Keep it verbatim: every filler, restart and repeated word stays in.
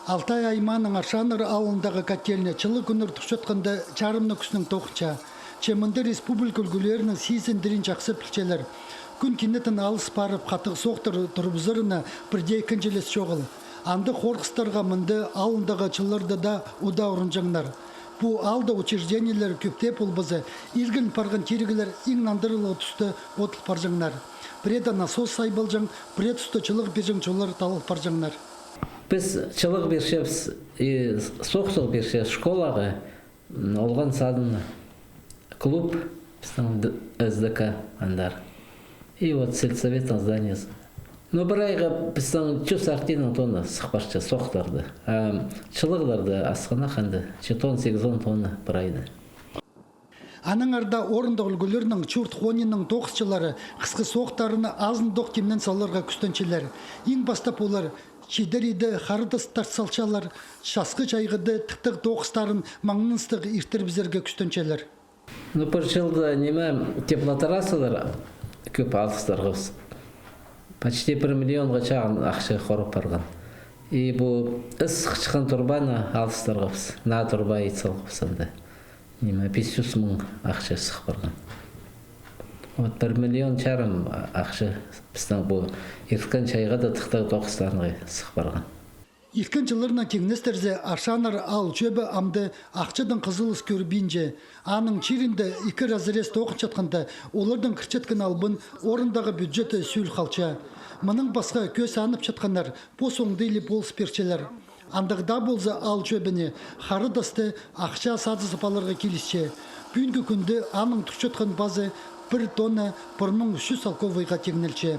Алтай аймааның Аршанар аалындағы котельня чылығ кӱннер турчатханда чарымнығ кӱснең тоғынча. Че мында республика ӱлгӱлерінің сизіндірін чахсы пілчелер. Кӱн кинетін алыс парып, хатығ соохтар турыбызарына пір дее ікінҷілес чоғыл. Андағ хорғыстарға мында аалындағы чылларда даа удаа урунҷаңнар. Пу аалда учреждениелер кӧп тее полбаза, иргілеп парған тиріглер иң нандырығлығ туста одыл парҷаңнар. Пірееде насос сайбалҷаң, пірее туста чылығ пирҷең чоллар талал парҷаңнар. Піс чылығ пирчебіс, и соох чылығ пирчебіс школаға, м, олған садын, клуб, пістің СДК андар. И вот сельсоветтің зданиезі. Ну, пір айға пістің чӱс артинаң тонна сых парча соохтарды. А чылығларды асхынах анда, читон-сигізон тонна пір айда. Аннаңар даа орындығ ӱлгӱлернің чурт хониның тоғысчылары хысхы соохтарны азындох тимнен саларға кӱстенчелер. Иң пастап олар чидер иде хара тас тартсалчалар, часхы чайғыда тыхтағ тоғыстарын маңнаныстығ иртірібізерге кӱстенчелер. Ну, пір чылда ниме, теплотрассалар кӧп алыстырғабыс. Почти пір миллионға чағын ахча хорап парған. И пу ыс хычхан турбаны алыстырғабыс. Наа турба ит салғабыс анда. Ниме, пис чӱс муң ахча сых парған. Вот пір миллион чарым ахча пістің пу ирткен чайғыда тыхтағ тоғыстарынға сых парған. Ирткен чылларнаң тиңнестірзе, Аршанар аал чӧбі амды ахчадаң хызылыс кӧрбинче. Аның чирінде ікі разрез тоғынчатханда, олардаң кірчеткен албын орындағы бюджетте сӱл халча. Мының пасха кӧс анапчатханнар пос оңдайлығ полыс пирчелер. Андағ даа полза, аал чӧбіне хара тасты ахча садызып аларға килісче. Пӱӱнгі кӱнде аның турчатхан пазы пір тонна пір муң ӱс чӱс салковайға тиңнелче.